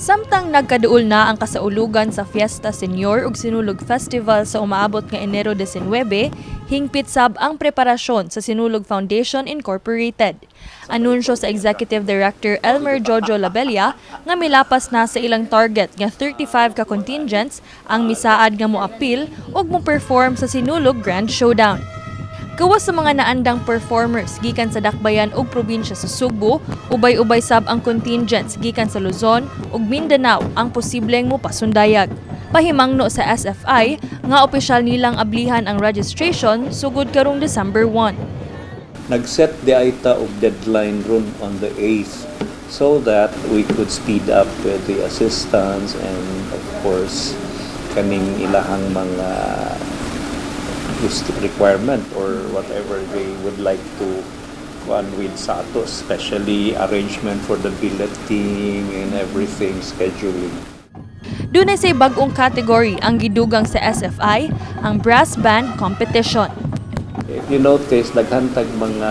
Samtang nagkaduol na ang kasaulugan sa Fiesta Senior ug Sinulog Festival sa umaabot nga Enero 19, hingpit sab ang preparasyon sa Sinulog Foundation Incorporated. Anunsyo sa Executive Director Elmer Jojo Labella nga milapas na sa ilang target nga 35 ka contingents ang misaad nga moapil ug mo-perform sa Sinulog Grand Showdown. Gawas sa mga naandang performers gikan sa Dakbayan ug probinsya sa Sugbo, ubay-ubay sab ang contingents gikan sa Luzon ug Mindanao ang posibleng mopasundayag. Pahimangno sa SFI nga opisyal nilang ablihan ang registration sugod karong December 1. Nag-set diay ta og deadline ron on the 8th so that we could speed up with the assistance and, of course, kaning ilahang mga requirement or whatever they would like to kuan with sa ato, especially arrangement for the billeting and everything, scheduling. Dunay say bag-ong category ang gidugang sa SFI, ang brass band competition. If you notice, daghan tag mga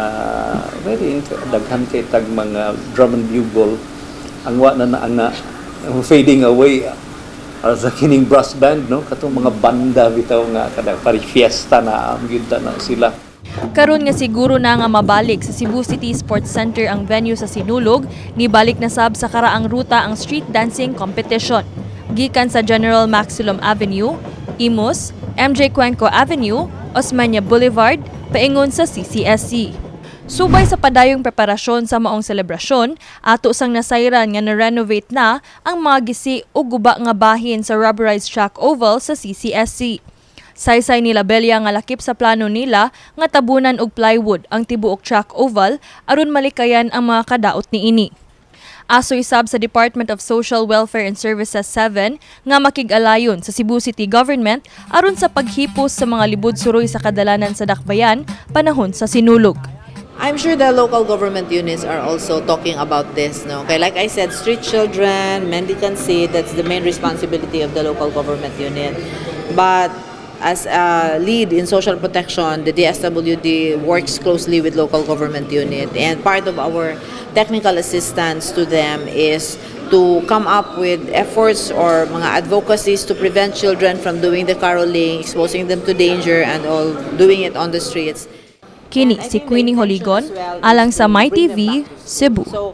very daghan kay tag mga drum and bugle ang wa na na ana fading away as sa kining brass band, no, katong mga banda bitaw nga kada pari fiesta na am gyud ta na sila. Karon nga siguro na nga mabalik sa Cebu City Sports Center ang venue sa Sinulog, nibalik na sab sa karaang ruta ang street dancing competition. Gikan sa General Maxilom Avenue, Imus, MJ Cuenco Avenue, Osmeña Boulevard, paingon sa CCSC. Subay sa padayong preparasyon sa maong selebrasyon, ato sang nasayran nga na-renovate na ang mga gisi o guba nga bahin sa rubberized track oval sa CCSC. Saysay ni Labella nga lakip sa plano nila nga tabunan og plywood ang tibuok track oval aron malikayan ang mga kadaot niini. Asoy sab sa Department of Social Welfare and Services 7 nga makig-alayon sa Cebu City Government aron sa paghipos sa mga libud suroy sa kadalanan sa Dakbayan panahon sa Sinulog. I'm sure the local government units are also talking about this, no? Okay, like I said, street children, mendicancy, that's the main responsibility of the local government unit. But as a lead in social protection, the DSWD works closely with local government unit, and part of our technical assistance to them is to come up with efforts or mga advocacies to prevent children from doing the caroling, exposing them to danger and all, doing it on the streets. Kini si Queenie Holigon alang sa My TV, Cebu. So,